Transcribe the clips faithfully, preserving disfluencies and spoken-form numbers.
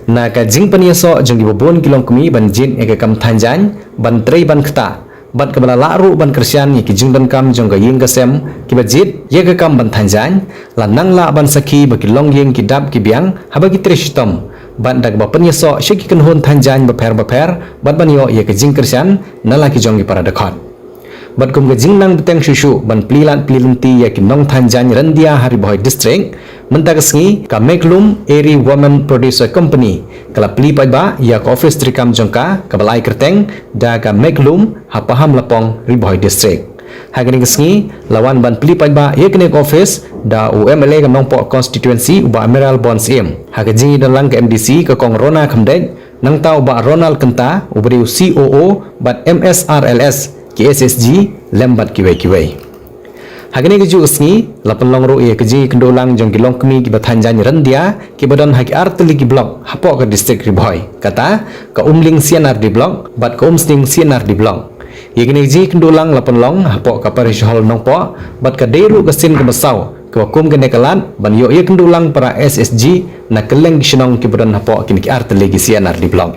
Na ka jingpynïasoh jong kiba bun ki longkmie ban jied ïa ka kam thain jaiñ ban trei ban ktah, bad kaba la lah ruh ban kyrshan ïa ki jingdonkam jong ka ïing ka sem kiba jied ïa ka kam ban thain jaiñ, la nang lah ban sakhi ba ki longïing ki dap ki biang haba ki trei shitom, bad da kaba pynïasoh sha ki kynhun thain jaiñ bapher bapher bad ban ïoh ïa ka jingkyrshan na la ki jong ki para dkhot. Bad kum ka jingnang bteng shuh shuh ban plie lad plie lynti ïa ki nongthain jaiñ ryndia ha Ri Bhoi District, mynta ka sngi ka Meglum Eri Women Producer Company ka la plie paidbah ïa ka office treikam jong ka kaba la ai kyrteng da ka Meglum ha Pahamlapong, Ri Bhoi District. Ha kane ka sngi la wan ban plie paidbah ïa kane ka office da u M L A ka Nongpoh Constituency u Bah Amiral Bonsiem, ha ka jingïadon lang ka M D C ka Kong Rona Khymdeit, nangta u Bah Ronald Kynta uba dei u C O O bad M S R L S, ki S H G lem bad kiwei kiwei. Ha kane ka juh ka sngi la pynlong ruh ïa ka jingïakynduh lang jong ki longkmie kiba thain jaiñ ryndia kiba don ha ki artylli ki block hapoh ka district Ri Bhoi, kata ka Umling C and R D Block bad ka Umsning C and R D Block. Ïa kane ka jingïakynduh lang la pynlong hapoh ka Parish Hall Nongpoh bad ka dei ruh ka sien kaba saw kaba kum kane ka lad ban ïoh ïakynduh lang para S H G na kylleng ki shnong kiba don hapoh kine ki artylli ki C and R D Block.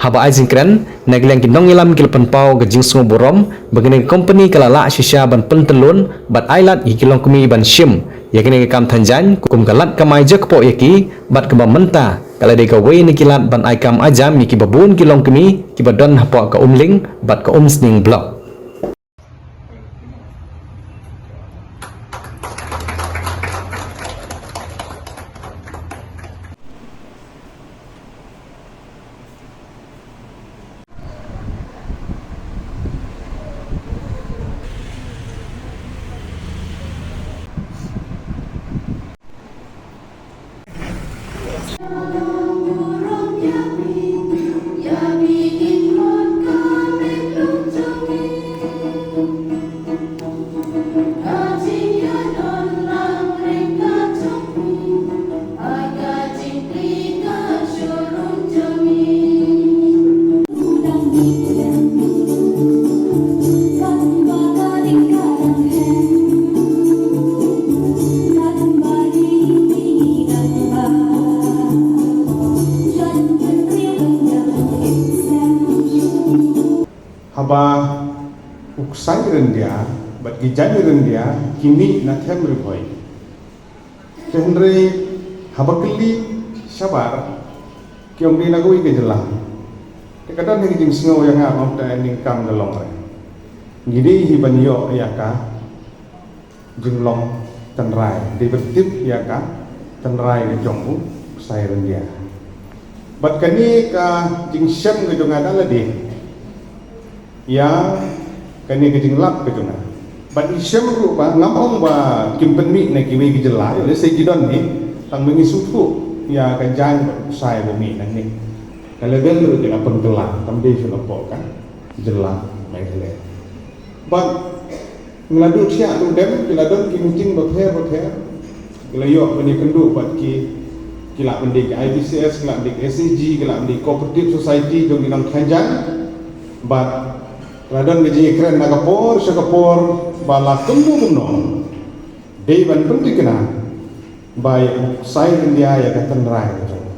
Haba ai jingkren na ka liang ki nongïalam ki la pynpaw ka jingsngewburom ba kane ka company ka la lah shisha ban pyntyllun bad ai lad ïa ki longkmie ban shim ïa kane ka kam thain jaiñ kum ka lad kamai jaka poh ïa ki, bad kaba mynta ka la dei kawei na ki lad ban ai kam ai jam ïa kiba bun ki longkmie kiba don hapoh ka Umling bad ka Umsning Block. Haba u ksai ryndia bad ki jaiñ ryndia ki mih na them Ri Bhoi. Te hynrei haba kylli shabar ki ong dei na kawei ka jylla. Te ka don hi ka jingsngew ïa nga, ong te ningkam ka long re. Ngi dei hi ban ïoh ïa ka jinglong tynrai, dei ban tip ïa ka tynrai ka jong u ksai ryndia. Bad kane ka jingshem ka jong nga da lade ïa kane ka jinglap ka jong nga. Bad ngi shem ruh ba ngam ong ba kim pynmih na kiwei ki jylla, ïoh lehse ki don hi, tang ba ngi sngewthuh ïa ka jaiñ bad u ksai ba mih nangne. Ka level ruh ki la pynkylla, kam dei shuh hapoh ka jylla Meghalaya. Bad ngi la duh thiah duh dem, ki la don ki meeting bapher bapher. Ki la ïoh ban ïakynduh bad ki, ki lah ban dei ki I B C S, ki lah ban dei ki S H G, ki lah ban dei cooperative society jong ki nongthain jaiñ. Bad la don ka jingïakren na ka por sha ka por ba la kumno kumno dei ban pynthikna ba ïa u ksai ryndia ïa ka tynrai ka jong u.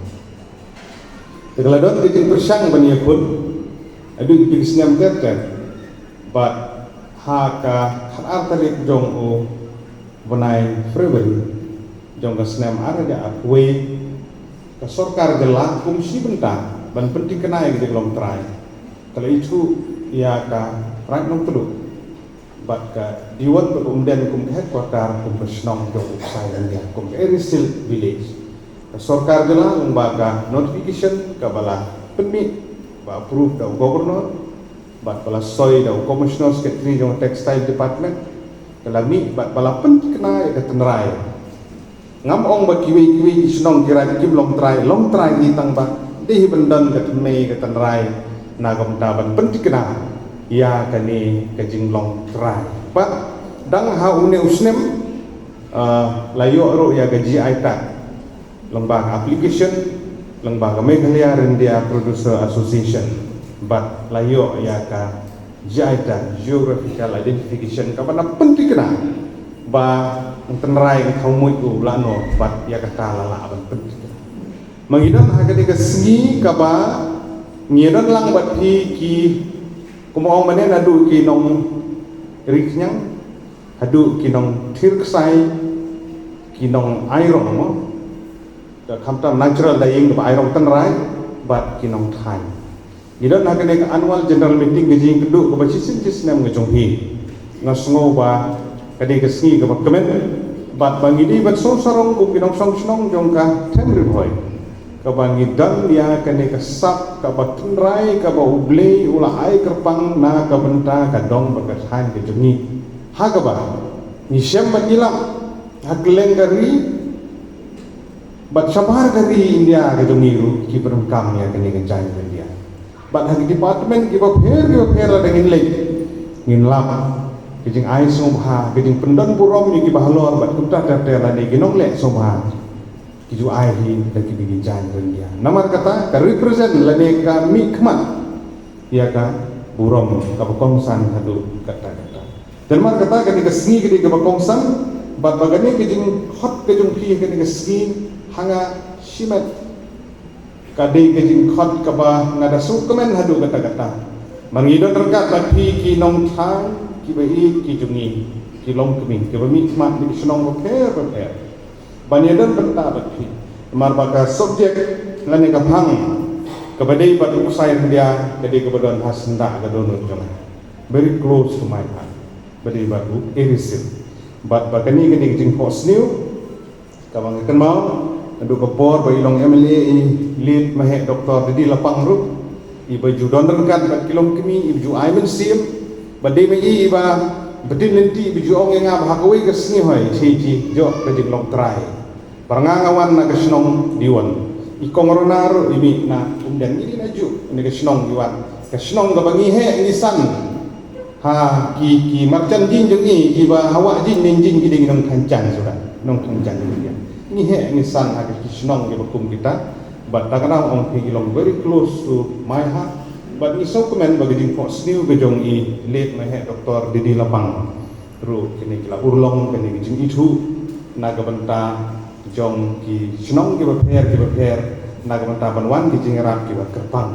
Te ka la don ka jingpyrshang ban ïakhun haduh ki snem ter ter. Bad ha ka khatar tarik jong u bnai February jong ka snem ar hajar arphew wei, ka sorkar jylla kum shi bynta ban pynthikna ïa ka jinglong trai, ka la ithuh ïa ka Raid Nongtluh bad ka Diwan bad Umden kum ka headquarter, kum ka shnong jong u ksai ryndia, kum ka Eri Silk Village. Ka sorkar jylla lyngba ka notification kaba la pynmih, ba approve da u Governor, bad ba la soi da u Commissioner Secretary jong Textile Department, ka la mih bad ba la pynthikna ïa ka tynrai. Ngam ong ba kiwei kiwei ki shnong ki raid kim long trai, long trai hi, tang ba dei hi ban don ka tynrai, ka tynrai na ka bynta ban pynthikna ïa kane ka jinglong trai. Bad dang ha une u snem, ah, la ïoh ruh ïa ka G I tag lyngba ka application lyngba ka Meghalaya Ryndia Producer Association, bad la ïoh ïa ka G I tag, Geographical Identification, kaba na pynthikna ba u tynrai u thaw muid u la noh, bad ïa kata la lah ban pynthikna. Ma ngi don ha kane ka sngi kaba ngi don lang bad phi ki, kumba ong mynne, naduh ki nong Ri Khñiang haduh ki nong Thir Ksai, ki nong Airong mo, da khamtam natural da ïing kaba Airong tynrai, bad ki nong Thaiñ. Ngi don ha kane ka annual general meeting ka jingkynduh kaba shisien shisnem ka jong phi. Nga sngew ba kane ka sngi kaba kmen bad ba ngi dei ban sngewsarong kum ki nongshong shnong jong ka Them Ri Bhoi, kaba ngi don ïa kane ka sap kaba tynrai kaba U Blei u la ai kyrpang na ka bynta ka dong bad ka thaiñ ka jong ngi, ha kaba ngi shem bad ngi lap ha kylleng ka ri bad shabar ka ri India ka jong ngi ruh ki pyndonkam ïa kane ka jaiñ India. Bad ha ki department kiba pher kiba pher lada ngin leit, ngin lap ka jingai sngewbha, ka jingpyndon burom ïa kiba halor bad kumta ter ter lane ki nongleh sngewbha ki ju ai hi da ki dei ki jaiñ India. Namar kata ka represent lane ka mih khmat ïa ka burom kaba kongsan haduh katta katta. Te namar kata kane ka sngi ka dei kaba kongsan bad ba kane ka jingkhot ka jong phi kane ka sngi ha nga shimet ka dei ka jingkhot kaba nga da sngewkmen haduh katta katta. Namar ngi don ryngkat bad phi ki nongthaw kiba ïeit ki jong ngi, ki longkmie kiba mih khmat na ki shnong bapher bapher ban ïadon bynta bad phi. Namar ba ka subject lane ka phang kaba dei bad u ksai ryndia ka dei kaba don ha syndah ka dohnud jong nga, very close to my heart, ba dei bad u Erisil. Bad ba kane ka dei ka jingphohsniew kaba nga kynmaw naduh ka por ba i long M L A i late Maheh Doctor Didi Lapang ruh, iba ju don ryngkat bad ki longkmie, iba ju ai mynsiem, ba dei ma i iba btin lynti, iba ju ong ïa nga ba ha kawei ka sngi hoi, shi ji jok ka jinglong trai. Ba nga nga wan na ka shnong Diwon. I Kong Rona ruh i mih na Umden, ngi dei na ju na ka shnong Diwon. Ka shnong kaba ngi heh ngi san ha ki, ki marjan jin jong ngi, kiba hawa jin nen jin ki dei ngi nongthaw jan suda, nongthaw jan jin. Ngi heh ngi san ha ki shnong kiba kum kita. Bad ta ka dang ong phi ngi long very close to my heart. Bad ngi sngewkmen ba ka jingphohsniew ka jong i late Maheh Doctor Didi Lapang ruh kine ki la urlong kane ka jingithuh na ka bynta jong ki shnong kiba pher kiba pher na ka bynta ban wan ki jingïarap kiba kyrpang.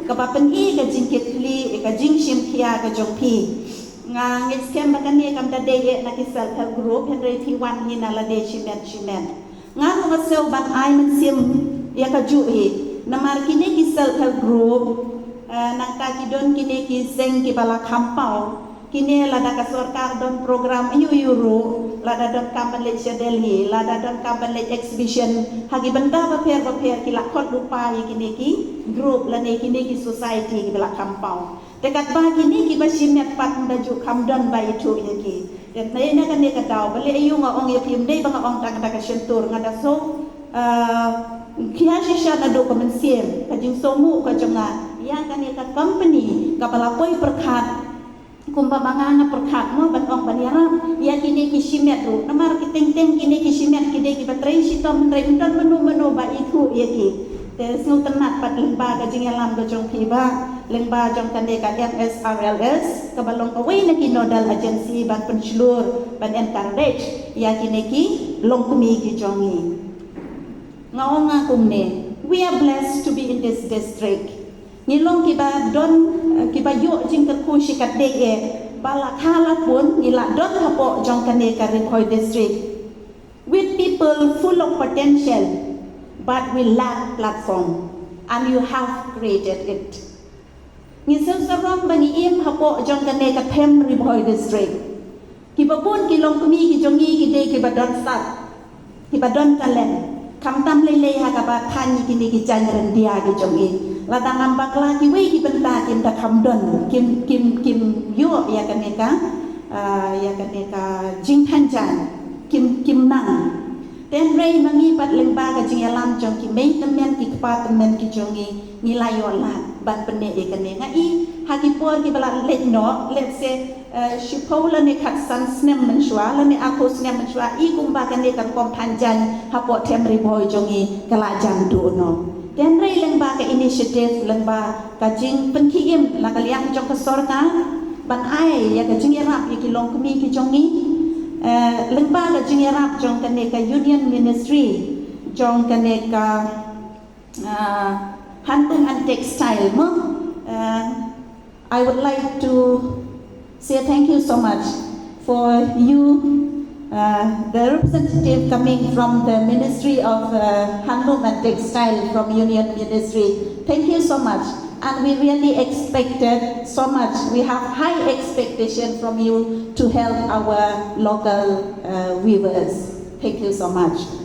Kaba pyni ka jingkitkhlieh, ka jingshim khia ka jong phi. Nga ngeit skhem ba kane kam da dei eh na ki self help group, hynrei phi wan hi na lade shimet shimet. Nga ruh nga sngew ban ai mynsiem ïa ka juh hi. Namar kine ki self help group, eh, nangta ki don kine ki seng kiba la kham paw. Kine lada ka sorkar don program ïu ïu ruh, lada don kam ban leit sha Delhi, lada don kam ban leit exhibition ha ki bynta bapher bapher, ki la khot lypa ïa kine ki group lane kine ki society kiba la kham paw. Te katba kine kiba shimet pat ym da ju kham don ba ithuh ïa ki. Te na kane ka daw balei ïa nga ong ïa phi, ym dei ba nga ong tang da ka shyntur, nga da sngewkhia shisha naduh ka mynsiem, ka jingsngewnguh ka jong nga ïa kane ka company kaba la poi pyrkhat kumba ma nga nga pyrkhat mo ban ong ban ïarap ïa kine ki shimet ruh. Namar ki teng teng kine ki shimet ki dei kiba trei shitom, hynrei ym don mano mano ba ithuh ïa ki. Te sngewtynnat pat lyngba ka jingïalam ka jong phi bah, lyngba jong kane ka M S R L S kaba long kawei na ki nodal agency ban pynshlur, ban encourage ïa kine ki longkmie ki jong ngi. Nga ong nga kumne, we are blessed to be in this district. Ngi long kiba don, eh, kiba ïoh jingkyrkhu shikatdei eh ba la kha la pun ngi la don hapoh jong kane ka Ri Bhoi District with people full of potential, but we lack platform and you have created it. Ngi sngewsarong ba ngi im hapoh jong kane ka Them Ri Bhoi District. Kiba bun ki longkmie ki jong ngi ki dei kiba don sap, kiba don talent. Khamtam lei lei ha kaba thaiñ ïa kine ki jaiñ ryndia ki jong ngi. Lada ngam bakla kiwei ki bynta kim da kham don, kim, kim, kim ïoh ïa kane ka, ah, ïa kane ka jingthaiñ jaiñ, kim, kim nang. Te hynrei ma ngi pat lyngba ka jingïalam jong ki mei tymmen ki kpa tymmen ki jong ngi, ngi la ïoh lad ban pynneh ïa kane. Nga i ha ki por kiba la leit noh, let's say, eh, shiphew lane khatsan snem mynshuwa lane arphew snem mynshuwa, i kumba kane ka rukom thaiñ jaiñ hapoh Them Ri Bhoi jong ngi ka la jan duh noh. Te hynrei lyngba ka initiative, lyngba ka jingpynkhie im na ka liang jong ka sorkar ban ai ïa ka jingïarap ïa ki longkmie ki jong ngi, eh, lyngba ka jingïarap jong kane ka Union Ministry jong kane ka uh, handloom and textile mo. Uh, I would like to say thank you so much for you, uh, the representative coming from the Ministry of uh, Handloom and Textile from Union Ministry. Thank you so much. And we really expected so much. We have high expectation from you to help our local uh, weavers. Thank you so much.